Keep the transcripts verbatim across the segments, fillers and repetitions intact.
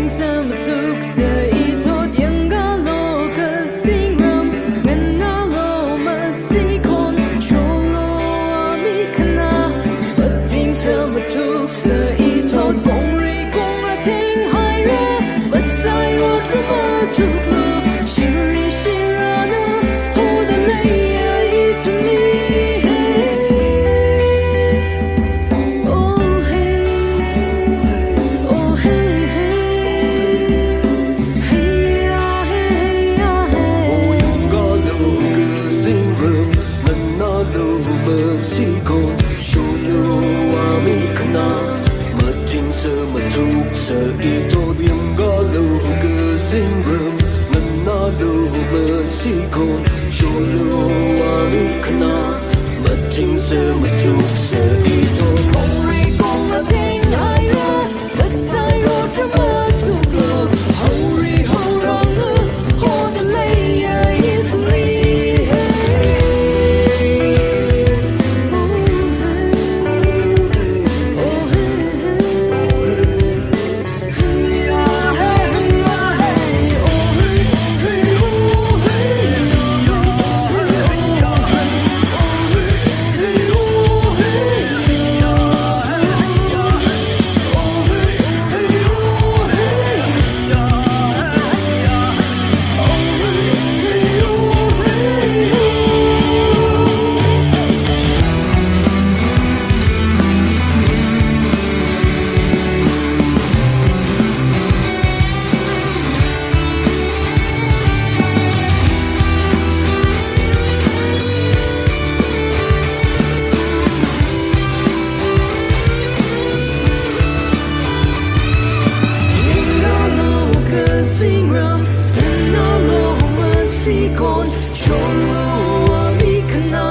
Mathingsa mathuksa ithot yangkalo kazingram, nganālo masikhon, sholo ami khanā. Mathingsa mathuksa ithot kongri kongra thenghaira, masairo tru mathuklu, shiri shirana hoda leiya ithumli. Oh hey, oh hey hey, hey ya hey, hey ya hey. Oh yangkalo kazingram, nganālo masikhon, sholo ami khanā. Mathingsa mathuksa ithot yangkalo kazingram, nganālo masikhon, sholo ami khanā. Mathingsa mathuksa ithot kongri kongra thenghaira, masairo tru mathuklu, haori haoranu hoda leiya ithumli. Yangkalo kazingram, nganālo masikhon, sholo ami khanā.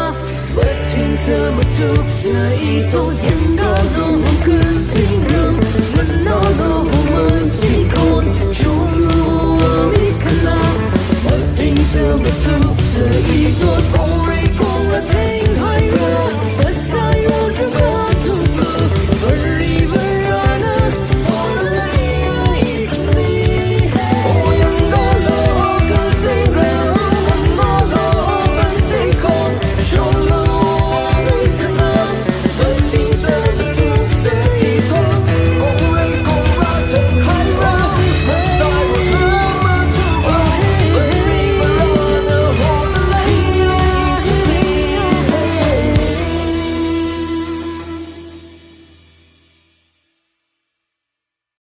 Mathingsa mathuksa ithot